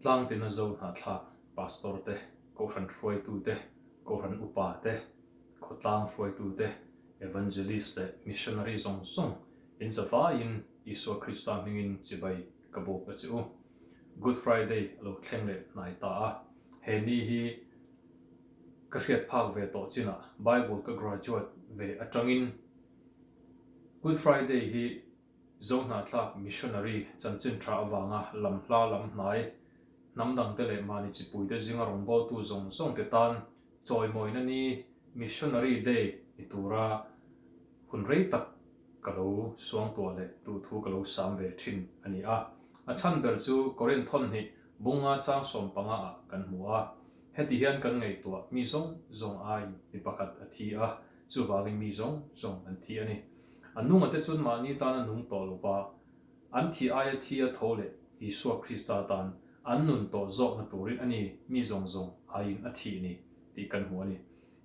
Tlangtina Zo hnahthlak Pastor te, Kohhran hruaitute, Kohhran upa te, khawtlang hruaitute, Evangelist leh Missionary zawng zawng in zavaiin Isua Krista hmingin chibai ka buk a che u. Good Friday a lo thleng leh hnai ta a, he ni hi ka hriat phak ve tawh chinah Bible ka graduate ve atangin Good Friday hi Zohnahthlak missionary chanchin tha avanga lam hla lam hnai, hnam dangte leh mahni chipuite zinga rawngbawltu zawng zawngte tan chawimawina ni Missionary Day ni tura hun rei tak ka lo suangtuah leh duh thu ka lo sam ve thin a ni a. A chhan ber chu Korinth thawnhnih bunga chang 15 ah kan hmu a. Heti hian kan ngaihtuah mi zawng zawng aiin mi pakhat a thi a, chuvangin mi zawng zawng an thi a ni. A nunga te chuan mahni tana nung tawh lo va, an thi aia thi a tho leh Isua Krista tan an nun tawh zawkna turin a ni mi zawng zawng aiin a thih ni tih kan hmu a ni.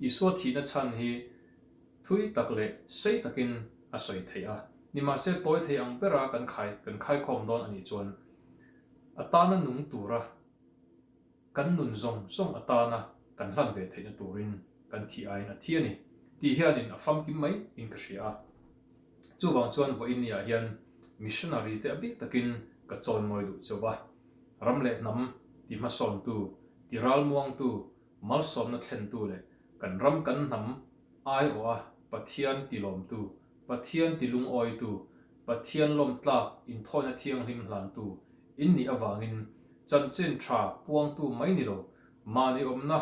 Isua thihna chhan hi thui tak leh sei takin a sawi theih a, nimahse tawi thei ang bera kan khai kan khaikhawm dawn a nih chuan a tana nung tura kan nun zawng zawng atana kan hlan ve theihna turin kan thih aiin a thi a ni tih hianin a famkim mai in ka hria a. Chuvang chuan vawiin niah hian missionary te a bik takin ka chawimawi duh chauh a, ram leh hnam ti hmasawntu, ti ralmuangtu, malsawmna thlentu leh kan ram kan hnam aiawha Pathian ti lawmtu, Pathian ti lungawitu, Pathian lawmtlak inthawina thianghlim hlantu in nih avangin chanchin tha puangtu mai ni lo, mahni awmna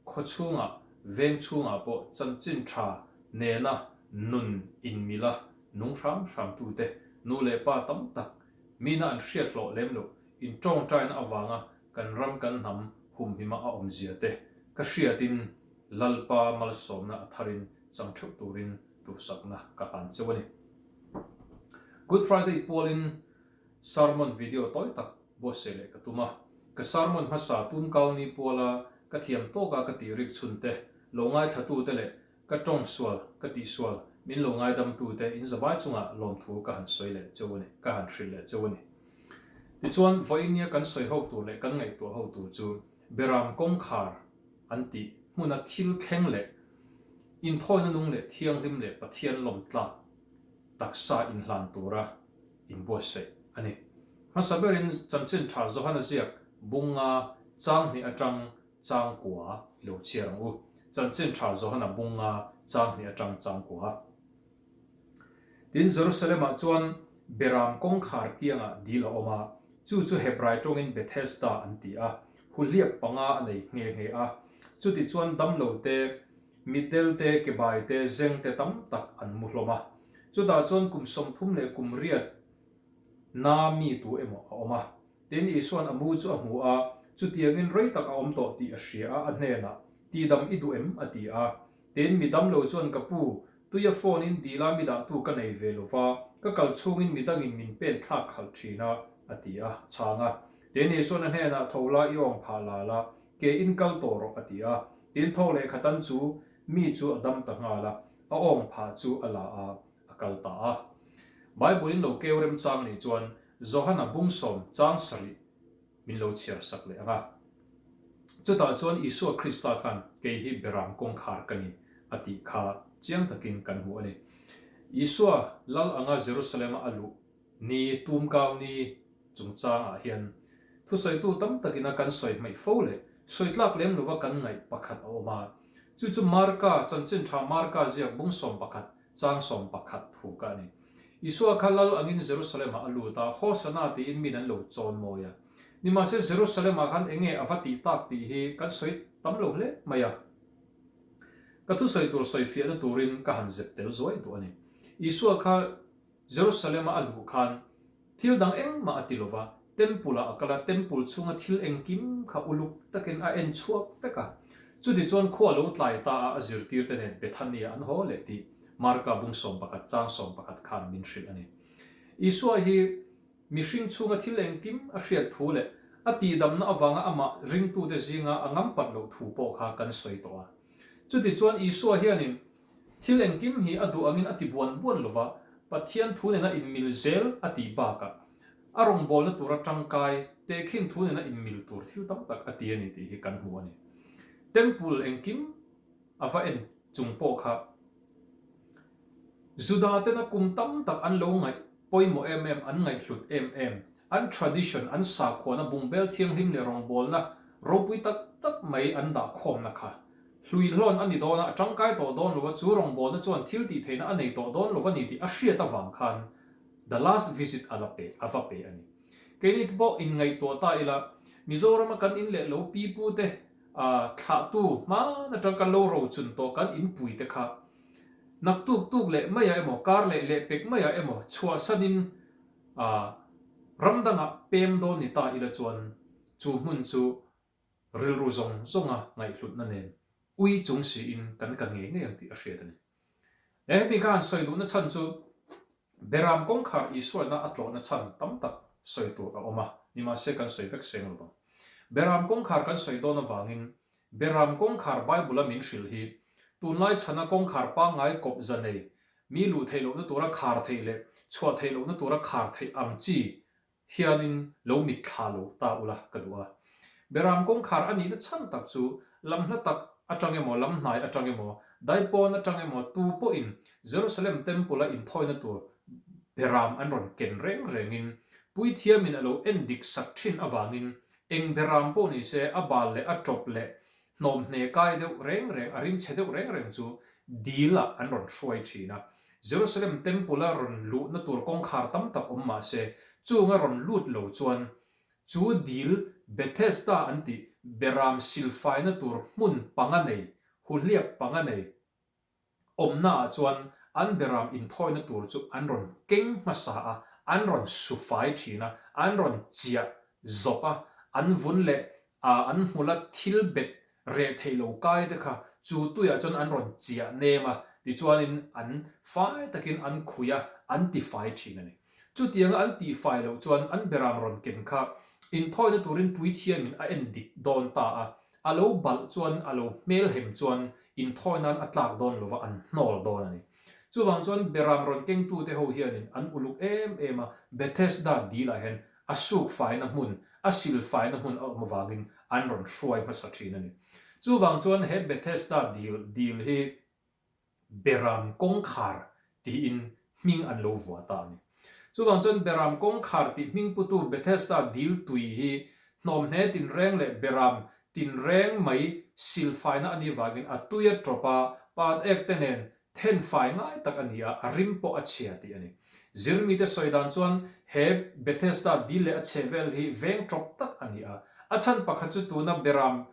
khaw chhungah, veng chhungah pawh chanchin tha nena nun inmila nung hram hramtute nu leh pa tam tak mina an hriat hlawh lem loh intawngtaina avanga kan ram kan hnam humhima a awmzia te ka hriatin Lalpa malsawmna a tharin chang theuh turin duhsakna ka hlan cheu a ni. Good Friday pualin sermon video tawi tak buatsaih leh ka tum a. Ka sermon hmasa Tumkauni puala ka thiam tawka ka tih rik chhun te, lo ngaithlatute leh ka tawng sual, ka tih sual min lo ngaidamtute in zavai chungah lawmthu ka han sawi leh cheu a ni, ka han hrilh leh cheu a ni. Tichuan, vawiin kan sawi ho tur leh kan ngaihtuah ho tur chu Beram kawngkhar an tih hmuna thil thleng leh inthawina nung leh thianghlim leh Pathian lawmtlak taksa inhlan tura inbuatsaih a ni. Hmasa berin chanchin tha Johana ziak bunga chang hnih atang chang kua i lo chhiar ang u. Chanchin tha Johana bunga chang hnih atang chang kua. Tin, Jerusalem-ah chuan Beram kawngkhar kiangah dil a awm a, chu chu Hebrai tawngin Bethesda an ti a, huhliap panga a nei nghe nghe a. Chutichuan damlo te, mitdel te, kebai te, zeng te tam tak an mu hlawm a. Chutah chuan kum 30 leh kum riat na mi tu emaw a awm a. Tin, Isua'n a mu chu a hmu a, chutiangin rei tak a awm tawh tih a hria a, a hnenah, Tihdam i duh em? a ti a. Tin, mi damlo chuan, Ka pu, tuia phone in dila mi dahtu ka nei ve lo va, ka kal chhungin mi dangin min pen thlak khalh thin a, a ti a, chhang a. Tin, Isua'n a hnenah, Tho la, i awng phah la la, ke in kal tawh rawh, a ti a. Tin, tho lehkhatan chu mi chu a dam ta nghal a, a awng phah chu a la a, a kal ta a. Bible in lo keu remchang nih chuan Johana bung sawm chang sarih min lo chhiar sak leh ang a. Chutah chuan Isua Krista khan kei hi Beram kawngkhar ka ni a tih kha chiang takin kan hmu a ni. Isua lal anga Jerusalem-a a luh ni tumkau ni chungchangah hian thusawitu tam takina kan sawi hmaih fo leh sawi tlak lem lova kan ngaih pakhat a awm a. Chu chu Marka, chanchin tha Marka ziak bung 11 chang 11 thu ka a ni. Isua kha lal angin Jerusalem-ah a lut a, Hosana tiin min an lo chawn mawi a. Nimahse Jerusalem-ah khan enge a va tih tak tih hi kan sawi tam lo hle mai a. Ka thusawi tur sawi fiahna turin ka han zep tel zuai duh a ni. Isua kha Jerusalem-a a luh khan thil dang engmah a ti lo va, Temple-ah a kal a, Temple chhunga thil engkim kha uluk takin a en chhuak vek a. Chutichuan khua lo tlai ta a, a zirtirte nen Bethania an haw leh tih Marka bung 11 chang 11 khan min hrilh a ni. Isua hi mihring chhunga thil engkim a hriat thu leh a tihdamna avanga amah ringtute zinga a ngampat loh thu pawh kha kan sawi tawh a. Chutichuan Isua hianin Thil engkim hi a duh angin a ti buan buan lova, Pathian thu nena inmil zel a tih bakah. A rawngbawlna tura tangkai tehkhin thu nena inmil tur thil tam tak a ti a ni tih hi kan hmu a ni. Temple engkim a va en chung pawh kha Juda tena kum tam tak an lo ngaih pawimawh em em, an ngaihhlut em em, an tradition, an sakhuana bungbel thianghlim leh rawngbawlna ropui tak tak mai an dah khawmna kha hluihlawn a ni dawn a, a tangkai tawh dawn lo a, chu rawngbawlna chuan thil tihtheihna a nei tawh dawn lo a ni tih a hriat avang khan The last visit a la pe, a va pe a ni. Keini te pawh inngaihtuah ta ila, Mizorama kan in leh lo pi pu te, thlahtu hman atang kan lo rochun tawh kan inpui te kha naktuk tuk leh maiah emaw, kar leh leh pek maiah emaw chhuahsanin ram dangah pem dawn ni ta ila chuan chu hmun chu rilru zawng zawnga ngaihhlutna nen ui chung siin kan kal ngei ngei ang tih a hriat a ni. He hemi khan sawi duhna chhan chu Beram kawngkhar Isuaina a tlawhna chhan tam tak sawi tur a awm a, nimahse kan sawi vek seng lo vang. Beram kawngkhar kan sawi dawn avangin Beram kawngkhar Bible-a min hrilh hi tunlai chhana kawngkhar pangngai kawp za nei, mi luh theih lohna tura khar theih leh chhuah theih lohna tura khar theih ang chi hianin lo mitthla lo ta ula ka duh a. Beram kawngkhar a nihna chhan tak chu lam hla tak atang emaw, lam hnai atang emaw, daipawn atang emaw tu pawhin Jerusalem Temple-a inthawina tur beram an rawn ken reng rengin Puithiamin a lo en dik sak thin avangin eng beram pawh ni se a bal leh a tawp leh Hnawmhne kai deuh reng reng, a rimchhe deuh reng reng chu dil ah an rawn hruai thin a. Jerusalem Temple a rawn luhna tur kawngkhar tam tak awm mah se, chung a rawn lut lo chuan chu dil Bethesda an tih beram silfaina tur hmun panga nei, huhliap panga nei, Awmna ah chuan an beram inthawina tur chu an rawn keng hmasa a, an rawn su fai thin a, an rawn chiah zawp a, an vun leh an hmula thil bet reh theih lo kai te kha chu tuiah chuan an rawn chiah nem a, tichuanin an fai takin an khuih a, an ti fai thin a ni. Chutianga an tihfai loh chuan an beram rawn ken kha inthawina turin puithiamin a en dik dawn ta a, a lo balh chuan a lo hmelhem chuan inthawi nan a tlak dawn lova an hnawl dawn a ni. Chuvang chuan beram rawn kengtute ho hianin an uluk em em a, Bethesda dilah hian a sukfaina hmun, a silfaina hmun a awm avangin an rawn hruai hmasa thin a ni. Chuvang chuan he Bethesda dil dil hi Beram kawngkhar tiin hming an lo vuah ta a ni. Chuvang chuan Beram kawngkhar tih hming putu Bethesda dil tui hi hnawmhne tinreng leh Beram tinreng mai silfaina a nih vangin a tui a tawp a, pan ek te nen then fai ngai tak a ni a, a rim pawh a chhia tih a ni. Zirmite sawi dan chuan he Bethesda dil leh a chhehvel hi veng tawp tak a ni a, a chhan pakhat chu tuna Beram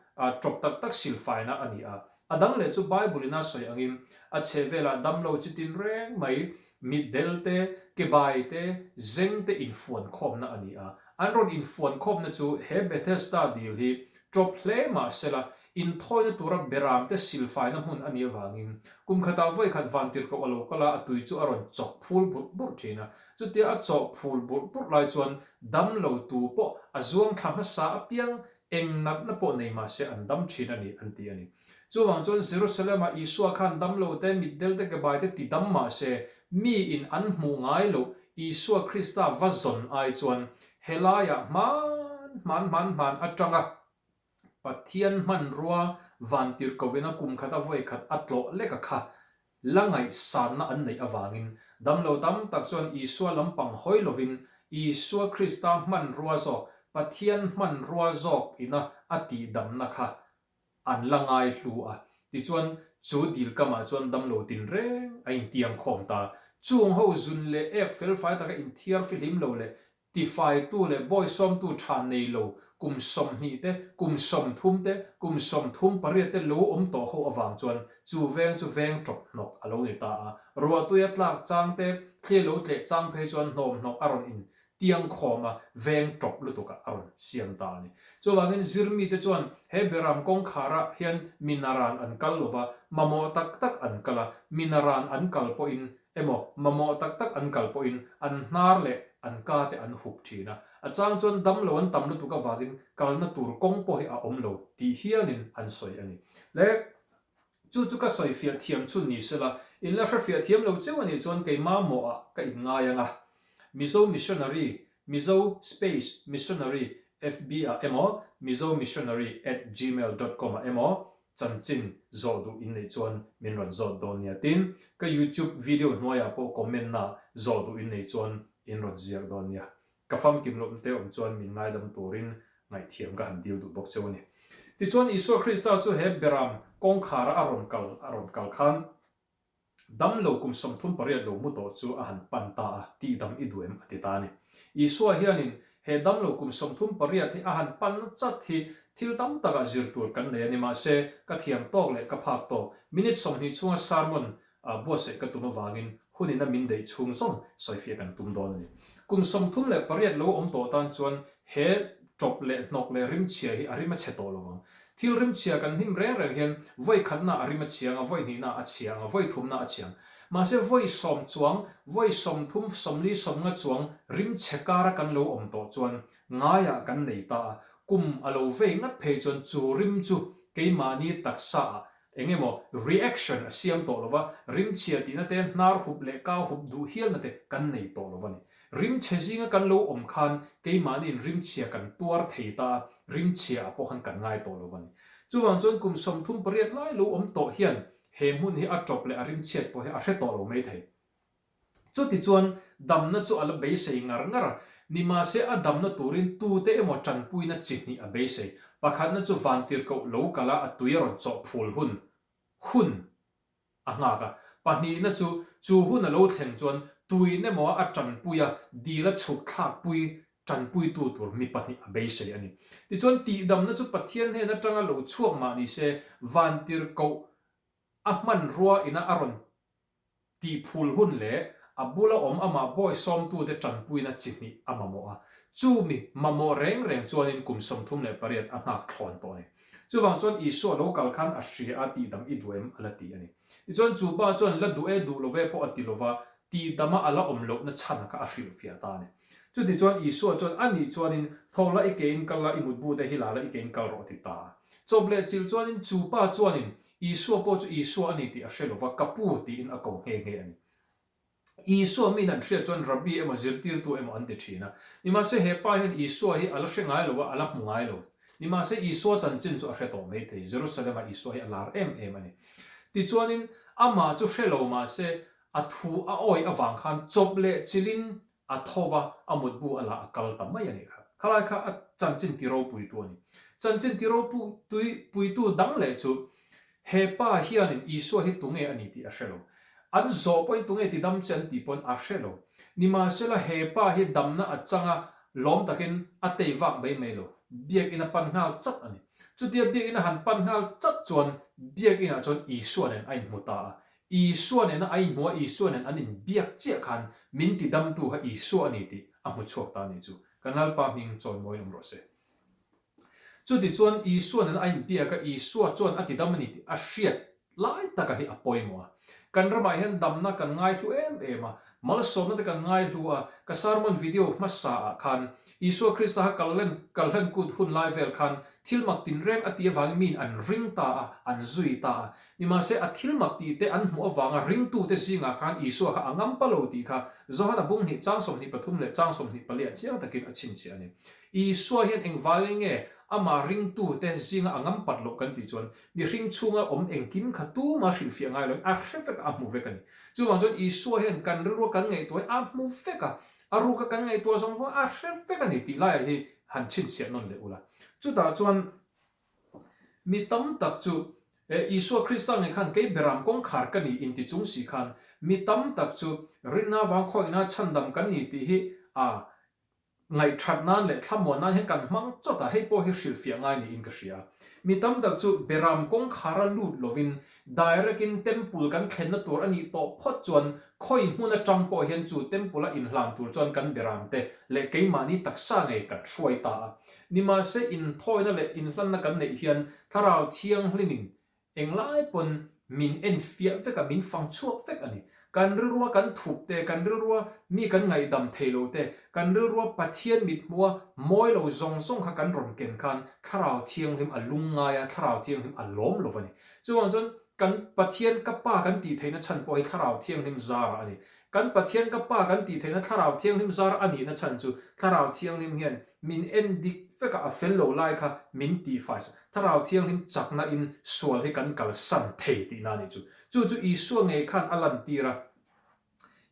tawp tak tak silfaina a ni a, A dang leh chu Bible in a sawi angin a chhehvelah damlo chi tin reng mai, mitdel te, kebai te, zeng te infuankhawmna a ni a. An rawn infuankhawmna chu he Bethesda dil hi ṭawp hle mah sela, inthawina tura beram te silfaina hmun a nih avangin kum khatah vawikhat vantirhkoh a lo kal a, a tui chu a rawn chawk phul burh burh ṭhin a. Chutia a chawh phul burh burh lai chuan damlo tu pawh a zuang thla hmasa apiang Eng natna pawh nei mah se an dam thin a ni, an ti a ni. Chuvang chuan Jerusalem-ah Isua khan dam lo te, mitdel te, kebai te ti dam mah se, miin an hmuh ngai loh Isua Krista va zawn ai chuan helaiah hman hman hman hman atanga Pathian hmanrua vantirhkohvina kum khata vawi khat a tlawh lek a kha La ngaihsanna an neih avangin damlo tam tak chuan Isua lampang hawi lovin Isua Krista hmanrua zawk, Pathian hmanrua zawk ina a tihdamna kha an la ngai hlu a. Tichuan, chu dil kamah chuan damlo tinreng a intiang khawm ta. Chung ho zun leh ek felfai taka inthiar fihlim lo leh Tifaitu leh bawisawmtu tha nei lo kum 20 te, kum 30 te, kum 38 te lo awm tawh ho avang chuan chu veng chu veng tawp hnawk a lo ni ta a. Ruahtuia tlak chang te, thli lo tleh chang phei chuan hnawm hnawk a rawn in tiang khawm a, veng tawp lutuk ah a rawn siam ta a ni. Chuvangin zirmite chuan he beram kawngkhar ah hian mi naran an kal lova, mamawh tak tak an kal a, mi naran an kal pawhin emaw mamawh tak tak an kal pawhin an hnar leh an ka te an hup thin a, a chang chuan damlo an tam lutuk avangin kalna tur kawng pawh hi a awm lo tih hianin an sawi a ni. Le chu chu ka sawi fiah thiam chhun ni sela, in la hre fiah thiam lo cheu a nih chuan keimah mawhah ka inngai ang a, Mizo missionary. Mizo space missionary FB ah emaw mizomissionary at gmail dot com ah emaw chanchin zawh duh in neih chuan min rawn zawt dawn nia. Tin, ka YouTube video hnuaiah pawh comment na zawh duh in neih chuan in rawn ziak dawn nia. Ka famkim lohna te awm chuan min ngaidam turin ngaihthiam ka han dil duh bawk cheu a ni. Tichuan Isua Krista chu he beram kawngkhara a rawn kal a rawn kal khan Damlo kum 38 lo mu tawh chu a han pan ta a, tihdam i duh em? a ti ta a ni. Isua hianin he damlo kum 38 hi a han pan chat hi thil tam takah zir tur kan nei a ni. Mahse, ka thiam tawk leh ka phak tawk, minute 20 chhunga sermon buatsaih ka tum avangin hunin a min daih chhung zawng sawifiah kan tum dawn a ni. Kum 38 lo awm tawh tan chuan he ṭawp leh hnawk leh rimchhia hi a rim a chhe tawh lo vang. Thil rimchhia kan hnim reng reng hian vawi khatna a rim a chhia ang a, vawi hnihna a chhia ang a, vawi thumna a chhia ang. Mahse vawi sawm chuang, vawi 30, 40, 50 chuang rimchhe kara kan lo awm tawh chuan ngaiah kan nei ta a, kum a lo vei ngat phei chuan chu rim chu keimahni taksa ah eng emaw reaction a siam tawh lova, rimchhia tihna te, hnar hup leh kau hup duh hialna te kan nei tawh lo a ni. Rimchhe zinga kan lo awm khan keimahniin rimchhia kan tuar thei ta a, rimchhia ah pawh khan kan ngai tawh lo a ni. Chuvang chuan kum 38 lai lo awm tawh hian he hmun hi a tawp leh a rimchhiat pawh hi a hre tawh lo mai thei. Chutichuan damna chu a la beisei ngar ngar a, nimahse a damna turin tute emaw tanpuina chi hnih a beisei. Pakhatna chu vantirhkoh lo kala a tui a rawn chawh phul hun hun a nghak a. Pahnihna chu, chu hun a lo thleng chuan tuin emaw a tanpui a, dil a chhuk thlakpui tanpuitu tur mi pahnih a beisei a ni. Tichuan, tihdamna chu Pathian hnen atanga lo chhuak mah ni se, vantirhkoh a hmanrua ina a rawn tihphul hun leh a bula awm amah bawi sawmtute tanpuina chi hnih a mamawh a. Chumi mamawh reng reng chuanin kum 38 a nghak thlawn tawh a ni. Chuvang chuan Isua lo kal khan a hria a, tihdam i duh em? a la ti a ni. Tichuan chu pa chuan la duh e, duh lo ve pawh a ti lo va, tihdama a la awm lohna chhan kha a hrilhfiah ta a ni. Chutichuan Isua chuan a nih chuanin, Tho la i kein kal la, i mutbu te hi la la i kein kal rawh a ti ta a. Chawp leh chilh chuanin chu pa chuanin Isua pawh chu Isua a ni tih a hre lo va, Ka pu tiin a ko nghe nghe a ni. Isua miin an hriat chuan Rabbi emaw zirtirtu emaw an ti thin a. Nimahse he pa hian Isua hi a la hre ngai lo a, a la hmu ngai lo. Nimahse Isua chanchin chu a hre tawh mai thei. Jerusalem-ah Isua hi a lar em em a ni. Tichuanin amah chu hre lo mahse a thu a awih avang khan chawp leh chilhin A tho va, a mutbu a la a kal ta mai a nih kha. Khalai kha a chanchin ti ropuitu a ni. Chanchin ti ropuitu dang leh chu he pa hianin Isua hi tunge a ni tih a hre lo. An zawh pawhin tunge ti dam che an tih pawn a hre lo. Nimahsela he pa hi damna a chang a, lawm takin a tei vak mai mai lo. Biakinn a pan nghal chat a ni. Chutia biakinn a han pan nghal chat chuan biakinnah chuan Isua nen a inhmu ta a. Isua nena a inhmu a, Isua nen an inbiak chiah khan min tidamtu kha Isua a ni tih a hmu chhuak ta a nih chu. Kan Lalpa hming chawimawiin awm rawh se. Chutichuan Isua nena a inbiak a, Isua chuan a tidam a ni tih a hriat lai taka hi a pawimawh a. Kan ramah hian damna kan ngaihlu em em a, malsawmna te kan ngaihlu a, ka sermon video hmasa ah khan Isua Krista kha kalhlen kalhlen kut hun lai vel khan thil mak tinreng a tih avangin miin an ring ta a, an zui ta a. Nimahse, a thil mak tih te an hmuh avanga ringtute zingah khan Isua kha a ngam pa lo tih kha Johana bung hnih chang 23 leh chang 24 ah chiang takin a chhinchhiah a ni. Isua hian engvangin nge amah ringtute zinga a ngam pat loh kan tih chuan mihring chhunga awm engkim kha tuma hrilhfiah ngai loin a hre vek a, a hmu vek a ni. Chuvang chuan Isua hian kan rilrua kan ngaihtuah hi a hmu vek a, a ruka kan ngaihtuah zawng zawng a hre vek a ni tih laiah hi han chhinchhiah nawn leh ula. Chutah chuan Mi tam tak chu, E, Isua Krista ngei khan kei beram kawngkhar ka ni inti chung si khan, mi tam tak chu rinna avang khawihna chhandam kan ni tih hi a ngaihthat nan leh thlamuan nan hian kan hmang chawt a, hei pawh hi hrilhfiah ngai niin ka hria. Mi tam tak chu beram kawngkhara lut lovin Direct in temple kan thlenna tur a nih tawh phawt chuan khawi hmun atang pawh hian chu temple a inhlan tur chuan kan beram te leh keimahni taksa ngei kan hruai ta a. Nimahse inthawina leh inhlanna kan neih hian Thlarau Thianghlimin englai pawn min enfiah vek a, min fang chhuak vek a ni. Kan rilrua kan thup te, kan rilrua mi kan ngaihdam thei lo te, kan rilrua Pathian mithmua mawi lo zawng zawng kha kan rawn ken khan Thlarau Thianghlim a lungngai a, Thlarau Thianghlim a lawm lo a ni. Chuvang chuan kan Pathian ka Pa kan tih theihna chhan pawh hi Thlarau Thianghlim zarah a ni. Kan Pathian ka Pa kan tih theihna Thlarau Thianghlim zar a nihna chhan chu Thlarau Thianghlim hian min en dik vek a, a fel lo lai kha min tihfai sak. Thlarau Thianghlim chakna in sual hi kan kalsan thei tihna a nih chu. Chu chu Isua ngei khan a lantir a.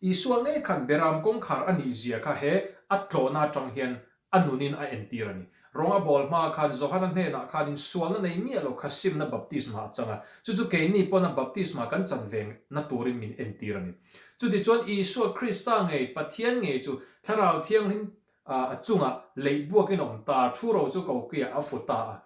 Isua ngei khan Beram kawngkhar a nih zia kha he a tlawhna atang hian a nunin a entir a ni. Rawng a bawl hma khan Johana hnenah khanin sualna nei miah lo kha simna baptisma a chang a, chu chu keini pawna baptisma kan chan ve na turin min entir a ni. Chutichuan Isua Krista ngei, Pathian ngei chu Thlarau Thianghlim a chungah leih buakin a awm ta, thu ro chu kokiah a fu ta a.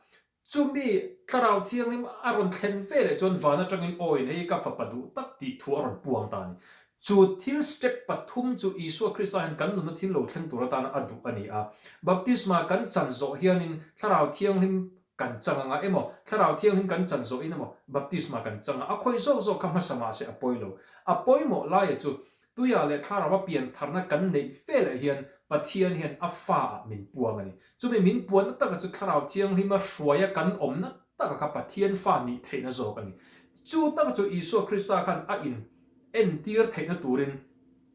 Chumi Thlarau Thianghlim a rawn thlen ve leh chuan van atangin aw in hei ka fapa duh tak tih thu a rawn puang ta a ni. Chu thil step pathum chu Isua Krista hian kan nunna thil lo thleng tur atana a duh a ni a. Baptisma kan chan zawh hianin Thlarau Thianghlim kan chang anga emaw, Thlarau Thianghlim kan chan zawhin emaw baptisma kan chang a, a khawi zawk zawk kha hmasa mahse a pawi lo. A pawimawh laia chu Tuia leh Thlarau-a pian tharna kan neih veleh hian Pathian hian a fa-ah min puang a ni. Chumi min puanna taka chu Thlarau Thianghlima hruaia kan awmna taka kha Pathian fa nih theihna zawk a ni. Chu taka chu Isua Krista khan a in entir theihna turin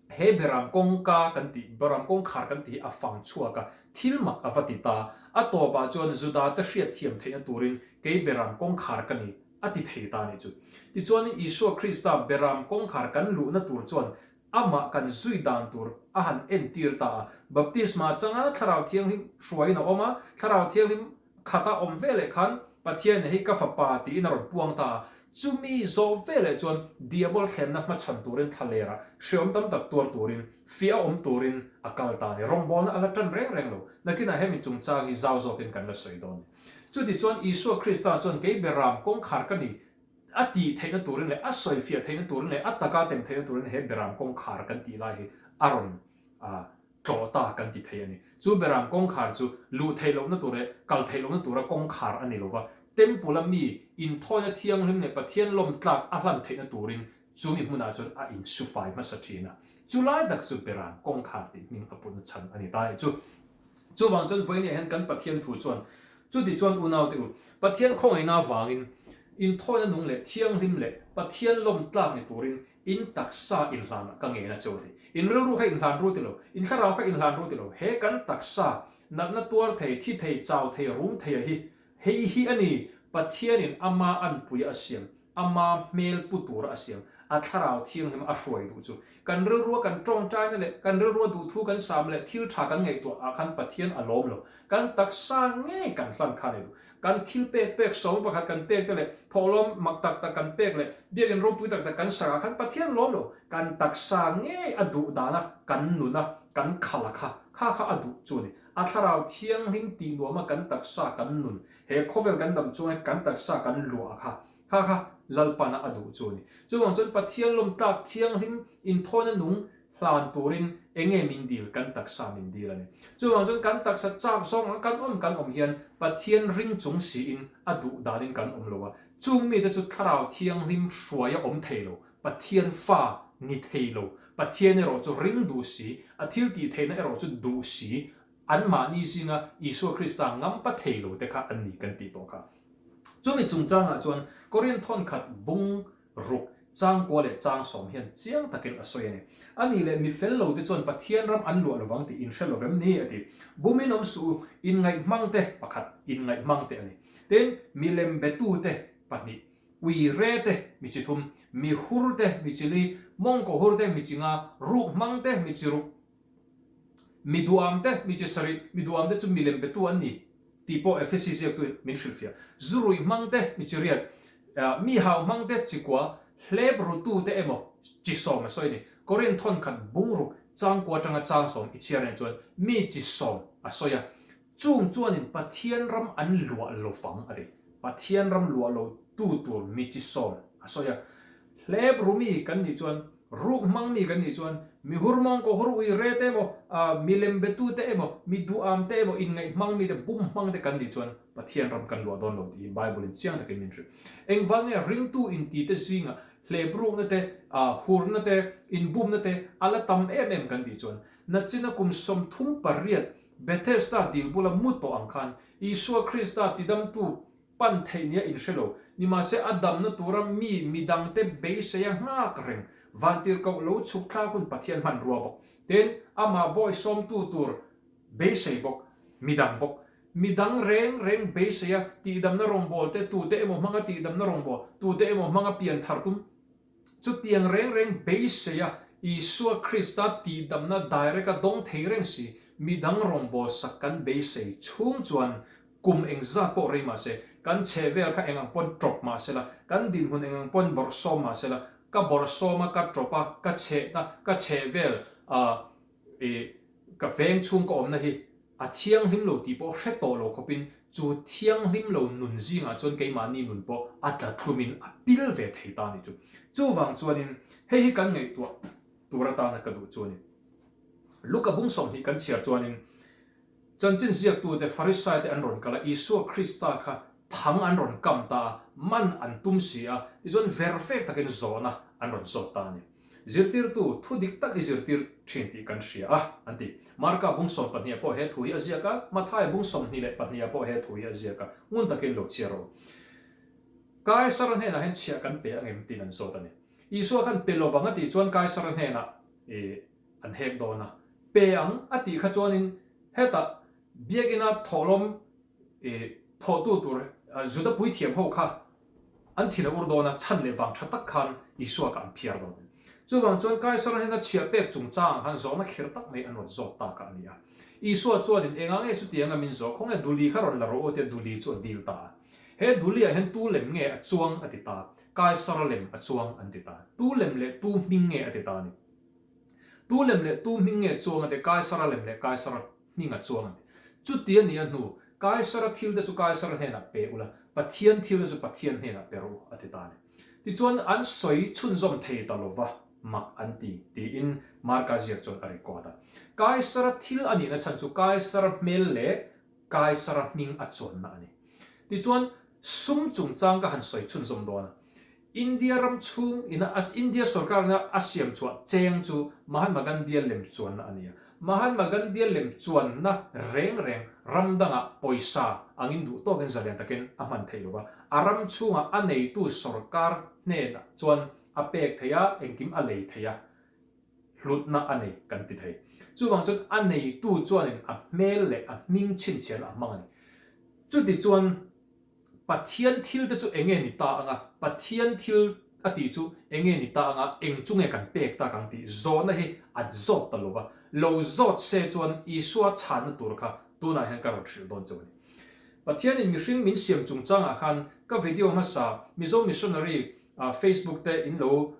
he beram kawngka kan tih, beram kawngkhar kan tih hi a fang chhuak a, thil mak a va ti ta. A tawpah chuan Judate hriatthiam theihna turin kei beram kawngkhar ka ni A ti thei ta nih chu. Tichuanin Isua Krista beram kawngkhar kan luhna tur chuan amah kan zui dan tur a han entir ta a. Baptisma changa Thlarau Thianghlim hruaiin a awm a, Thlarau Thianghlim khata awm veleh khan Pathian hei ka fapa tiin a rawn puang ta a. Chumi zawh veleh chuan Diabol thlemna hmachhan turin thlalerah hreawm tam tak tuar turin, fiah a awm turin a kal ta a ni. Rawngbawlna a la tan reng reng lo. Nakinah hemi chungchang hi zau zawkin kan la sawi dawn a ni. Chutichuan Isua Krista chuan kei beram kawngkhar ka ni a tih theihna turin leh a sawifiah theihna turin leh a taka tem theihna turin he beram kawngkhar kan tih lai hi a rawn tlawh ta kan ti thei a ni. Chu beram kawngkhar chu luh theih lohna tur leh kal theih lohna tura kawngkhar a ni lova, Temple-a mi inthawina thianghlim leh Pathian lawmtlak a hlan theihna turin Chumi hmunah chuan a insu fai hmasa thin a, chu lai tak chu Beran kawngkhar tih hming a putna chhan a ni ta e chu. Chuvang chuan vawinia hian kan Pathian thu chuan, Chuti chuan unaute u, Pathian khawngaihna avangin inthawina nung leh thianghlim leh Pathian lawm tlak ni turin in taksa inhlanah ka ngen a che u ti. In rilru kha inhlan ru ti lo, in thlarau kha inhlan ru ti lo, he kan taksa natna tuar thei, thi thei, chau thei, rum thei a hi, hei hi a ni Pathianin ama anpuia a siam Ama hmel pu tura a siam, a thlarau thianghlim a hruai duh chu. Kan rilrua kan tawngtaina leh kan rilrua duhthu kan sam leh thil tha kan ngaihtuah ah khan Pathian a lawm lo. Kan taksa ngei kan hlan kha a ni duh. Kan thil pek pek sawma pakhat kan pek te leh thawhlawm mak tak tak kan pek leh biakinn ropui tak tak kan sak ah khan Pathian lawm lo. Kan taksa ngei a duh dana kan nuna kan khal a kha kha kha a duh chu a ni. A thlarau thianghlim tih nuama kan taksa kan nun He khawvel kan dam chuan kan taksa kan luah kha, kha kha Lalpana a duh chu a ni. Chuvang chuan Pathian lawmtlak thianghlim inthawina nung hlan turin enge min dil, kan taksa min dil a ni. Chuvang chuan kan taksa chak zawng ang kan awm kan awm hian Pathian ring chung siin a duh danin kan awm lo a. Chung mite chu Thlarau Thianghlim hruaia awm thei lo, Pathian fa ni thei lo, Pathian erawh chu ring duh si, a thil tih theihna erawh chu duh si, Anmahni zinga Isua Krista ngampa thei lo te kha an ni kan tih tawh kha. Chumi chungchangah chuan Korin thawnkhat bung ruk changkua leh changsawm hian chiang takin a sawi a ni. A nih leh mi fel lo te chuan Pathian ram an luah lovang tih in hre lovem ni? a ti. Bumin awm suh u, inngaihmang te pakhat, inngaihmang te a ni. Tin, milem betu te pahnih, ui re te mi chi thum, mi hur te mi chi li, mawngkaw hur te mi chi nga, ruk hmang te mi chi ruk, Mi duam te, mi chi sarih, mi duam te chu milem betu an ni tih pawh Efesi ziaktuin min hrilhfiah. Zu ruih hmang te, mi chi riat, mi hau hmang te chi kua, hlep rutu te emaw chi sawm a sawi a ni. Korin thawnkhat bungruk changkua atanga chang sawm i chhiar nen chuan mi chi sawm a sawi a. Chung chuanin Pathian ram an luah lo fang a ti. Pathian ram luah lo tu tur mi chi sawm a sawi a. Hlep ru mi kan nih chuan, ruk hmang mi kan nih chuan, mi hur mawng kaw hur ui re te emaw, mi lem be tu te emaw, mi duham te emaw, inngaih hmang mi te, bum hmang te kan nih chuan Pathian ram kan luah dawn lo tih hi Bible in chiang takin min hrilh. Engvang nge ringtu inti te zingah hlep rukna te, hurna te, inbumna te a la tam em em kan tih chuan, nachina kum 38 Bethesda dil bula mu tawh ang khan Isua Krista tidamtu pan theih nia inhre lo. Nimahse a damna tura mi midangte beisei a nghak reng. Vantirhkoh lo chhuk thlak hun Pathian hmanrua bawk. Tin, amah bawisawmtu tur beisei bawk, midang bawk. Midang reng reng beiseia tihdamna rawngbâwl te, tute emaw hmanga tihdamna rawngbâwl, tute emaw hmanga pian thar tum, chutiang reng reng beiseia Isua Krista tihdamna direct-a dawng thei reng si, midang rawngbâwl sak kan beisei chhung chuan kum engzat pawh rei mah se, kan chhehvel kha eng ang pawn ṭawp mah sela, kan dinhmun eng ang pawn bawrhsawm mah sela, ka bawrhsawm a, ka ṭawp a, ka chhehna, ka chhehvel a, i ka veng chhung ka awmna hi a thianghlim lo tih pawh hre tawh lo khawpin chu thianghlim lo nun zingah chuan keimahni nun pawh a tla tlumin a pil ve thei ta a ni chu. Chuvang chuanin hei hi kan ngaihtuah tur atana ka duh chu a ni. Luka bung 20 kan chhiar chuanin chanchin ziaktute Farisaite an rawn kal a, Isua Krista kha thang an rawn kam ta a, man an tum si a, tichuan verfek takin zawhna an rawn zawt ta a ni. Zirtirtu, thu dik tak i zirtir thin tih kan hria a, an ti. Marka bung 12 ah pawh he thu hi a ziak a, Mathaia bung 22 ah pawh he thu hi a ziak a, ngun takin lo chhiar rawh u. Kaisara hnenah hian chhiah kan pe angem tiin an zawt a ni. Isua khan pe lovang a tih chuan Kaisara hnenah i an hek dawn a, pe ang a tih kha chuanin hetah biakina thawhlawm i thawhtu tur Juda puithiam ho kha An thin a ur dawn a, chhan leh vang tha tak khan Isua kha an phiar dawn a ni. Chuvang chuan Kaisara hnena chhiah pek chungchangah khan zawhna kher tak mai an rawn zawt ta kha a ni a. Isua chuanin, Engah nge chutianga min zawh? Khawnge duli kha rawn la rawh u tia duli chu a dil ta a. He duliah hian tu lem nge a chuang a ti ta? Kaisara lem a chuang an ti ta. Tu lem leh tu hming nge a ti ta a ni. Tu lem leh tu hming nge chuang a ti? Kaisara lem leh Kaisara hming a chuang a ti. Chuti a nih a hnu, Kaisara thil te chu Kaisara hnenah pe ula, Pathian thil te chu Pathian hnenah pe rawh u, a ti ta a ni. Tichuan, an sawi chhunzawm thei ta lo va, mak an ti, tiin Marka ziak chuan a record a. Kaisara thil a nihna chhan chu Kaisara hmel leh Kaisara hming a chuanna a ni. Tichuan, sum chungchang ka han sawi chhunzawm dawn a. India ram chhung ina India sorkar ina a siam chhuah cheng chu Mahatma Gandhi-a lem chuanna a ni a. Mahatma Gandhi-a lem chuanna reng reng ram dangah pawisa angin duh tawkin zalen takin a hman theih lova, a ram chhungah a neitu sorkar hnenah chuan a pek thei a, engkim a lei thei a, hlutna a nei kan ti thei. Chuvang chuan a neitu chuanin a hmel leh a hming chhinchhiahna a hmang a ni. Chutichuan. Pathian thil te chu enge ni ta anga, Pathian thil a tih chu enge ni ta anga, eng chu nge kan pek tak ang tih zawhna hi an zawt ta lova. Lo zawt se chuan Isua chhanna tur kha tunah hian ka rawn hrilh dawn chauh a ni. Pathianin mihring min siam chungchangah khan ka video hmasa Mizo Missionary Facebook te in lo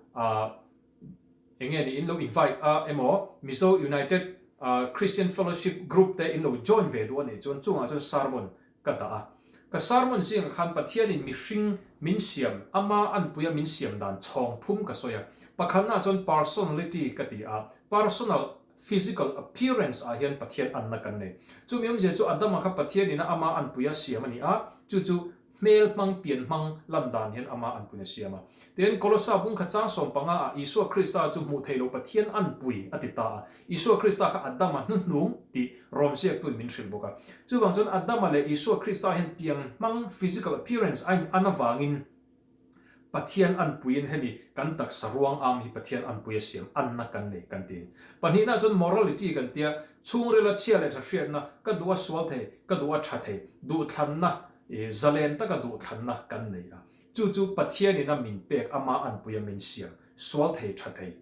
enge ni in lo invite a emaw Mizo United Christian Fellowship group te in lo join ve duh a nih chuan chungah chuan sermon Ka dah a. Ka sermon zingah khan Pathianin mihring min siam, ama anpuia min siam dan chhawng thum ka sawi a. Pakhatnaah chuan personality ka ti a, personal physical appearance ah hian Pathian anna kan nei. Chumi awmzia chu Adama kha Pathianin a ama anpuia siam a ni a, chu chu hmel hmang pian hmang lan dan hian ama anpuina siam a. Tin, Kolosa bung kha chang 15 ah Isua Krista chu hmuh theih loh Pathian anpui a ti ta a. Isua Krista kha Adama hnuhnung tih Rom ziaktuin min hrilh bawk a. Chuvang chuan Adama leh Isua Krista hian piang hmang, physical appearance, a in an avangin Pathian anpuiin hemi kan taksa ruang am hi Pathian anpui a siam anna kan nei kan ti. Pahnihna chuan morality kan tia, chhungrila chhia leh tha hriatna, ka duh a sual thei, ka duh a tha thei, duhthlanna, zalen taka duhthlanna kan nei a. Chu chu Pathianin a min pek ama anpuia min siam, sual thei tha thei.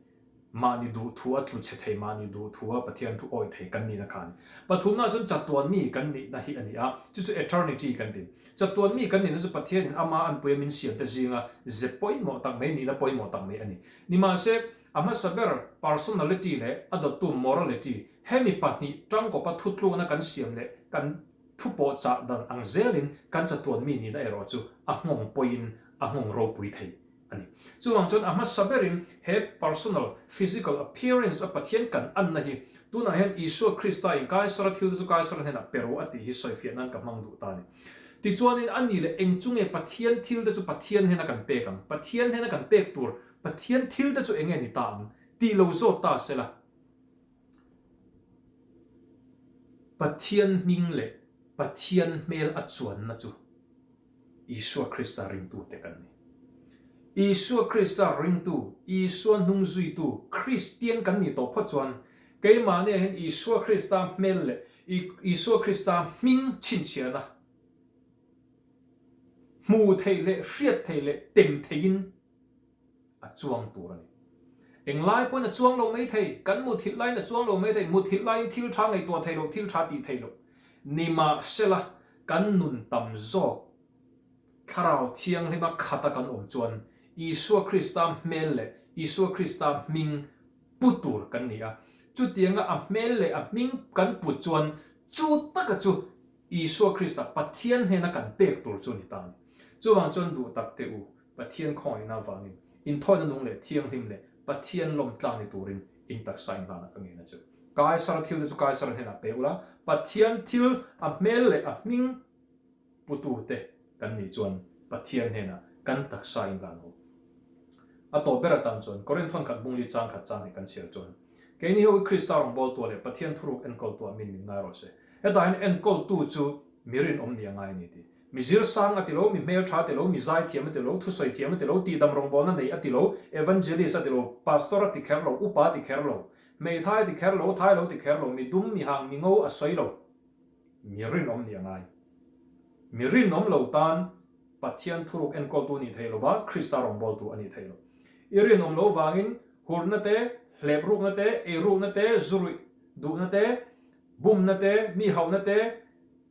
Mahni duh thu a tlu chhe thei, mahni duh thu a Pathian thu awih thei kan nihna kha a ni. Pathumna chuan chatuan mi kan nihna hi a ni a, chu chu eternity kan ti. Chatuan mi kan nihna chu Pathianin ama anpuia min siamte zinga ze pawimawh tak mai, nihna pawimawh tak mai a ni. Nimahse, a hmasa ber personality leh a dawttu morality, hemi pahnih tangkawpa thutlukna kan siam leh kan thupawhchah dan ang zelin kan chatuan mi nihna erawh chu a nghawng pawiin a nghawng ropui thei. a ni. Chuvang chuan a hmasa berin he personal, physical appearance a Pathian kan anna hi tunah hian Isua Krista in Kaisara thil te chu Kaisara hnenah pe rawh a tih hi sawifiah nan ka hmang duh ta a ni. Tichuanin a ni leh eng chu nge Pathian thil te chu Pathian hnena kan pek ang? Pathian hnena kan pek tur Pathian thil te chu eng nge ni ta ang? Tih lo zawt ta sela. Pathian hming leh Pathian hmel a chuanna chu Isua Krista ringtute kan ni. Isua Krista ringtu, Isua hnung zuitu Kristian kan nih tawh phawt chuan keimahniah hian Isua Krista hmel leh Isua Krista hming chhinchhiahna hmu thei leh hriat thei leh tem theiin a chuang tur a ni. Englai pawhin a chuang lo mai thei, kan muthilh laiin a chuang lo mai thei, muthilh laiin thil tha ngaihtuah thei loh, thil tha tih thei loh nimahsela kan nun tam zawk Thlarau Thianghlima khata kan awm chuan Isua Krista hmel leh Isua Krista hming pu tur kan ni a. Chutianga a hmel leh a hming kan put chuan chu taka chu Isua Krista Pathian hnena kan pek tur chu a ni ta a ni. Chuvang chuan duh tak teh u, Pathian khawngaihna avangin inthawina nung leh thianghlim leh Pathian lawmtlang ni turin in taksa in hlanah ka ngen a che u. Kaisara thil te chu Kaisara hnenah pe ula, Pathian thil a hmel leh a hming Putute kan nih chuan Pathian hnenah kan taksa in hlan ho. A tawp ber atan chuan Korinthon khat bungli chang khat chang hi kan chhiar chuan keini ho hi Krista rawngbawltua leh Pathian thuruk enkawltua min min ngai rawh se. Hetah hian enkawltu chu mi rinawm nih a ngai a ni tih. Mi zirsang a ti lo, mi hmeltha a ti lo, mi zaithiam a ti lo, thusawi thiam a ti lo, tihdam rawngbawlna nei a ti lo, evangelist a ti lo, pastor a ti kher lo, upa a ti kher lo, hmeithai a ti kher lo, thai lo ti kher lo, mi dum, mi hang, mi ngo a sawi lo. Mi rinawm nih a ngai. Mi rinawm lo tan Pathian thuruk enkawltu nih theih lova Krista rawngbawltu a nih theih lo. I rinawm lo vangin hurna te, hleprukna te, eirukna te, zuruih duhna te, bumna te, mi hauhna te,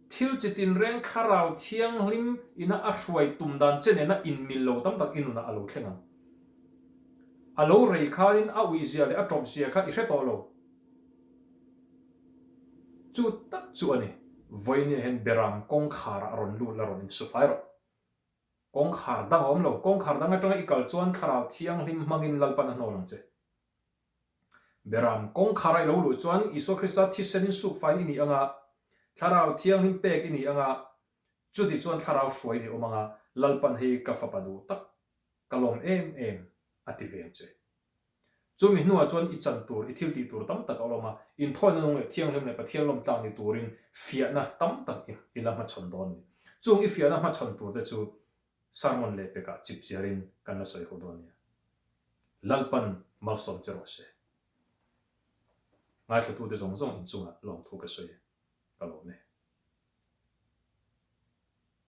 thil chi tinreng thlarau thianghlim ina a hruai tum dan che nena inmil lo tam tak i nunah a lo thleng ang. A lo rei khanin a uihzia leh a tawpzia kha i hre tawh lo. Chu tak chu a ni, vawinia hian Beram kawngkharah a rawn lut la rawn insufai rawh. Kawngkhar dang a awm lo, kawngkhar dang atanga i kal chuan Thlarau Thianghlim hmangin Lalpan a hnawl ang che. Beram kawngkhara i lo luh chuan Isua Krista thisenin sukfaiin i ni anga, Thlarau Thianghlim pek i ni anga, chuti chuan Thlarau hruai i ni awm anga, Lalpan hei ka fapa duh tak, ka lawm em em a ti ve ang che. Chumi hnuah chuan i chan tur, i thil tih tur tam tak a awm a, inthawina nung leh thianghlim leh Pathian lawmtlak ni turin fiahna tam tak i la hmachhawn dawn a ni. Chung i fiahna hmachhawn turte chu sermon leh pekah chip chiarin kan la sawi ho dawn nia. Lalpan malsawm che rawh se. Ngaithlatute zawng zawng inchungah lawmthu ka sawi e. Ka lawm e.